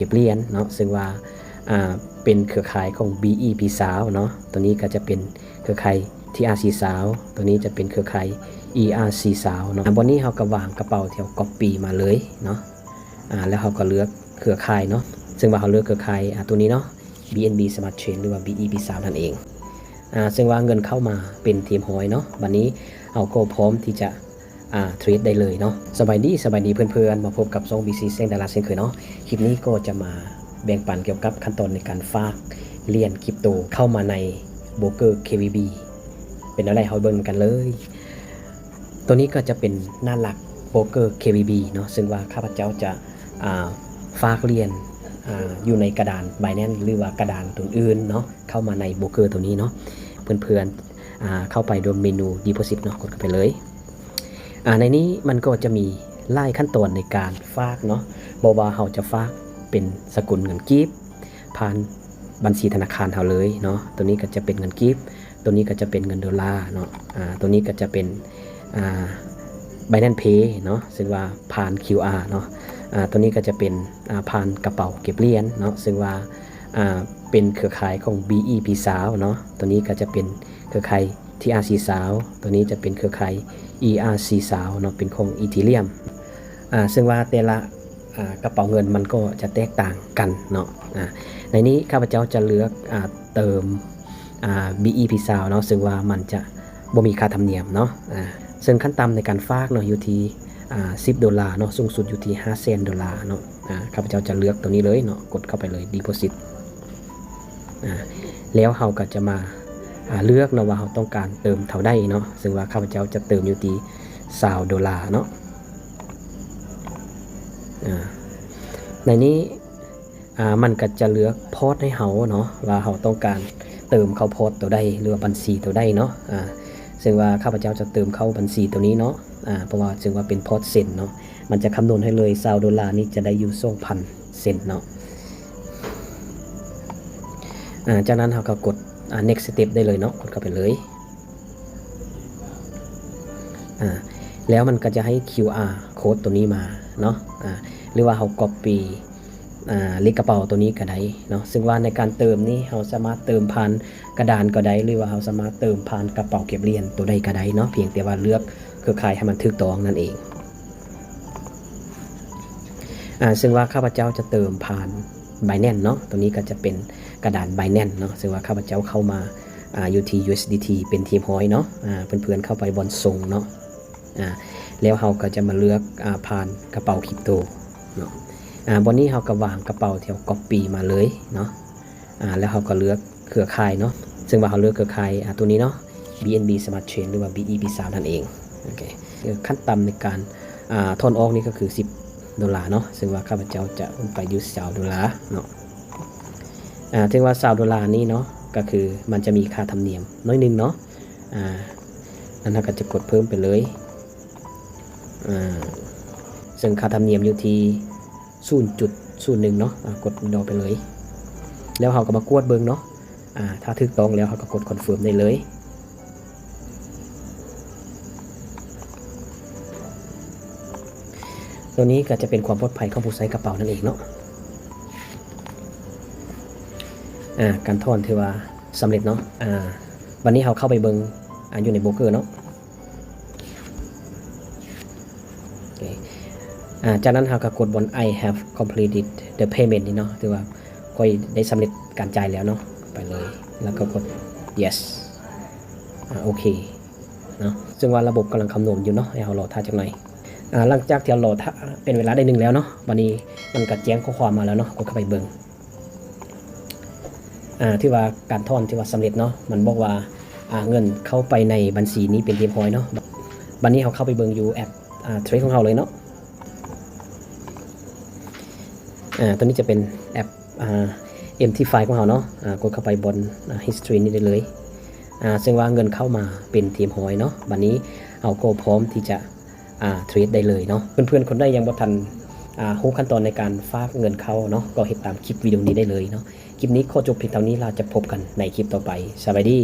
ເກັບຫຼຽນເນາະ ເຊິ່ງວ່າ ອ່າ ເປັນເຄືອຂ່າຍຂອງ ບີອີພີ ຊາວເນາະ. ຕົວນີ້ກໍຈະເປັນເຄືອຂ່າຍ ທີອາຊີ ຊາວ ຕົວນີ້ຈະເປັນເຄືອຂ່າຍ ອີອາຊີ ຊາວເນາະ. ອ່າ ບ່ອນນີ້ເຮົາກໍວາງກະເປົາທີ່ເຮົາກັອບປີ້ມາເລີຍເນາະ. ອ່າ ແລ້ວເຮົາກໍເລືອກເຄືອຂ່າຍເນາະ ເຊິ່ງວ່າເຮົາເລືອກເຄືອຂ່າຍ ອ່າ ຕົວນີ້ເນາະ ບີເອັນບີ ສະມາດເຊນ ຫຼືວ່າ ບີອີພີ ຊາວ ນັ້ນເອງ. ອ່າ ເຊິ່ງວ່າເງິນເຂົ້າມາເປັນທີ່ຮຽບຮ້ອຍເນາະ. ບັດນີ້ເຮົາກໍພ້ອມທີ່ຈະ ອ່າ ເທຣດໄດ້ເລີຍເນາະ. ສະບາຍດີ ສະບາຍດີເພື່ອນໆ ມາພົບກັບຊ່ອງ ບີຊີ ແສງດາລາ ເຊັ່ນເຄີຍເນາະ. ຄລິບນີ້ກໍຈະມາແບ່ງປັນກ່ຽວກັບຂັ້ນຕອນໃນການຝາກຫຼຽນຄຣິບໂຕເຂົ້າມາໃນໂບຣກເກີ ເຄວີບີ ເປັນແນວໃດ ເຮົາເບິ່ງນຳກັນເລີຍ. ຕົວນີ້ກໍຈະເປັນໜ້າຫຼັກໂບຣກເກີ ເຄວີບີ ເນາະ ເຊິ່ງວ່າຂ້າພະເຈົ້າຈະ ອ່າ ຝາກຫຼຽນ ອ່າ ຢູ່ໃນກະດານ Binance ຫຼືວ່າກະດານຕົວອື່ນເນາະ ເຂົ້າມາໃນໂບຣກເກີຕົວນີ້ເນາະ. ເພື່ອນໆ ອ່າ ເຂົ້າໄປໂດຍເມນູ Deposit ເນາະ ກົດເຂົ້າໄປເລີຍ. ອ່າ ໃນນີ້ມັນກໍຈະມີຫຼາຍຂັ້ນຕອນໃນການຝາກເນາະ ບໍ່ວ່າເຮົາຈະຝາກເປັນສະກຸນເງິນກີບ ຜ່ານບັນຊີທະນາຄານເຮົາເລີຍເນາະ. ຕົວນີ້ກໍຈະເປັນເງິນກີບ ຕົວນີ້ກໍຈະເປັນເງິນໂດລາເນາະ. ອ່າ ຕົວນີ້ກໍຈະເປັນ ອ່າ Binance Pay ເນາະ ເຊິ່ງວ່າຜ່ານ ຄິວອາ ເນາະ. ອ່າ ຕົວນີ້ກໍຈະເປັນ ອ່າ ຜ່ານກະເປົາເກັບຫຼຽນເນາະ ເຊິ່ງວ່າ ອ່າ ເປັນເຄືອຂ່າຍຂອງ ບີອີພີ ຊາວເນາະ. ຕົວນີ້ກໍຈະເປັນເຄືອຂ່າຍ ທີອາຊີ ຊາວ ຕົວນີ້ຈະເປັນເຄືອຂ່າຍ ອີອາຊີ ຊາວເນາະ ເປັນຂອງ Ethereum. ອ່າ ເຊິ່ງວ່າແຕ່ລະ ອ່າ ກະເປົາເງິນມັນກໍຈະແຕກຕ່າງກັນເນາະ. ອ່າ ໃນນີ້ຂ້າພະເຈົ້າຈະເລືອກ ອ່າ ເຕີມ ອ່າ ບີອີພີ ຊາວເນາະ ເຊິ່ງວ່າມັນຈະບໍ່ມີຄ່າທຳນຽມເນາະ. ອ່າ ເຊິ່ງຂັ້ນຕ່ຳໃນການຝາກເນາະ ຢູ່ທີ່ ອ່າ ສິບໂດລາເນາະ ສູງສຸດຢູ່ທີ່ຫ້າແສນໂດລາເນາະ. ອ່າ ຂ້າພະເຈົ້າຈະເລືອກຕົວນີ້ເລີຍເນາະ ກົດເຂົ້າໄປເລີຍ Deposit. ອ່າ ແລ້ວເຮົາກໍຈະມາ ອ່າ ເລືອກເນາະວ່າເຮົາຕ້ອງການເຕີມເທົ່າໃດເນາະ ເຊິ່ງວ່າຂ້າພະເຈົ້າຈະເຕີມຢູ່ທີ່ຊາວໂດລາເນາະ. ອ່າ ໃນນີ້ ອ່າ ມັນກໍຈະເລືອກພອດໃຫ້ເຮົາເນາະ ວ່າເຮົາຕ້ອງການເຕີມເຂົ້າພອດຕົວໃດ ຫຼືວ່າບັນຊີຕົວໃດເນາະ. ອ່າ ເຊິ່ງວ່າຂ້າພະເຈົ້າຈະເຕີມເຂົ້າບັນຊີຕົວນີ້ເນາະ ອ່າ ເພາະວ່າເຊິ່ງວ່າເປັນພອດເຊັນເນາະ ມັນຈະຄຳນວນໃຫ້ເລີຍ ຊາວໂດລານີ້ຈະໄດ້ຢູ່ສອງພັນເຊັນເນາະ. ອ່າ ຈາກນັ້ນເຮົາກໍກົດ ອ່າ Next Step ໄດ້ເລີຍເນາະ ກົດເຂົ້າໄປເລີຍ. ອ່າ ແລ້ວມັນກໍຈະໃຫ້ ຄິວອາ ໂຄດຕົວນີ້ມາເນາະ ອ່າ ຫຼືວ່າເຮົາກັອບປີ້ ອ່າ ເລກກະເປົາຕົວນີ້ກໍໄດ້ເນາະ. ເຊິ່ງວ່າໃນການເຕີມນີ້ ເຮົາສາມາດເຕີມຜ່ານກະດານກໍໄດ້ ຫຼືວ່າເຮົາສາມາດເຕີມຜ່ານກະເປົາເກັບຫຼຽນຕົວໃດກໍໄດ້ເນາະ ພຽງແຕ່ວ່າເລືອກເຄືອຂ່າຍໃຫ້ມັນຖືກຕ້ອງນັ້ນເອງ. ອ່າ ເຊິ່ງວ່າຂ້າພະເຈົ້າຈະເຕີມຜ່ານ Binance ເນາະ ຕົວນີ້ກໍຈະເປັນກະດານ Binance ເນາະ ເຊິ່ງວ່າຂ້າພະເຈົ້າເຂົ້າມາ ອ່າ ຢູ່ທີ່ ຢູເອສດີທີ ເປັນທີ່ຮຽບຮ້ອຍເນາະ. ອ່າ ເພື່ອນໆ ເຂົ້າໄປບ່ອນສົ່ງເນາະ. ອ່າ ແລ້ວເຮົາກໍຈະມາເລືອກ ອ່າ ຜ່ານກະເປົາຄຣິບໂຕເນາະ. ອ່າ ບ່ອນນີ້ເຮົາກໍວາງກະເປົາທີ່ເຮົາກັອບປີ້ມາເລີຍເນາະ. ອ່າ ແລ້ວເຮົາກໍເລືອກເຄືອຂ່າຍເນາະ ເຊິ່ງວ່າເຮົາເລືອກເຄືອຂ່າຍ ອ່າ ຕົວນີ້ເນາະ ບີເອັນບີ Smart Chain ຫຼືວ່າ ບີອີພີ ຊາວ ນັ້ນເອງ. ໂອເຄ ຂັ້ນຕ່ຳໃນການ ອ່າ ຖອນອອກນີ້ກໍຄືສິບໂດລາເນາະ ເຊິ່ງວ່າຂ້າພະເຈົ້າຈະໄປຢູ່ຊາວໂດລາເນາະ. ອ່າ ເຖິງວ່າຊາວໂດລານີ້ເນາະ ກໍຄືມັນຈະມີຄ່າທຳນຽມໜ້ອຍໜຶ່ງເນາະ. ອ່າ ອັນນັ້ນເຮົາກໍຈະກົດເພີ່ມໄປເລີຍ. ອ່າ ເຊິ່ງຄ່າທຳນຽມຢູ່ທີ່ສູນຈຸດສູນໜຶ່ງເນາະ. ອ່າ ກົດ withdraw ໄປເລີຍ ແລ້ວເຮົາກໍມາກວດເບິ່ງເນາະ. ອ່າ ຖ້າຖືກຕ້ອງແລ້ວເຮົາກໍກົດ confirm ໄດ້ເລີຍ. ຕົວນີ້ກໍຈະເປັນຄວາມປອດໄພຂອງຜູ້ໃຊ້ກະເປົານັ້ນເອງເນາະ. ອ່າ ການຖອນຖືວ່າສຳເລັດເນາະ. ອ່າ ບັດນີ້ເຮົາເຂົ້າໄປເບິ່ງ ອ່າ ຢູ່ໃນໂບຣກເກີເນາະ. ໂອເຄ ອ່າ ຈາກນັ້ນເຮົາກໍກົດບ່ອນ I have completed the payment ນີ້ເນາະ ຖືວ່າຂ້ອຍໄດ້ສຳເລັດການຈ່າຍແລ້ວເນາະ. ໄປເລີຍ ແລ້ວກໍກົດ yes. ອ່າ ໂອເຄເນາະ ເຊິ່ງວ່າລະບົບກຳລັງຄຳນວນຢູ່ເນາະ ໃຫ້ເຮົາລໍຖ້າຈັກໜ່ອຍ. ອ່າ ຫຼັງຈາກທີ່ເຮົາລໍຖ້າເປັນເວລາໄດ້ໜຶ່ງແລ້ວເນາະ ບັດນີ້ມັນກໍແຈ້ງຂໍ້ຄວາມມາແລ້ວເນາະ. ກົດເຂົ້າໄປເບິ່ງ. ອ່າ ຖືວ່າການຖອນຖືວ່າສຳເລັດເນາະ. ມັນບອກວ່າ ອ່າ ເງິນເຂົ້າໄປໃນບັນຊີນີ້ເປັນທີ່ຮຽບຮ້ອຍເນາະ. ບັດນີ້ເຮົາເຂົ້າໄປເບິ່ງຢູ່ແອັບ ອ່າ ເທຣດຂອງເຮົາເລີຍເນາະ. ອ່າ ຕົວນີ້ຈະເປັນແອັບ ອ່າ ເອັມທີໄຟ ຂອງເຮົາເນາະ. ອ່າ ກົດເຂົ້າໄປບ່ອນ ອ່າ History ນີ້ໄດ້ເລີຍ. ອ່າ ເຊິ່ງວ່າເງິນເຂົ້າມາເປັນທີ່ຮຽບຮ້ອຍເນາະ. ບັດນີ້ເຮົາກໍພ້ອມທີ່ຈະ ອ່າ ເທຣດໄດ້ເລີຍເນາະ. ເພື່ອນໆ ຄົນໃດຍັງບໍ່ທັນ ອ່າ ຮູ້ຂັ້ນຕອນໃນການຝາກເງິນເຂົ້າເນາະ ກໍເຮັດຕາມຄລິບວິດີໂອນີ້ໄດ້ເລີຍເນາະ. ຄລິບນີ້ຂໍຈົບພຽງເທົ່ານີ້ ແລ້ວຈະພົບກັນໃນຄລິບຕໍ່ໄປ. ສະບາຍດີ.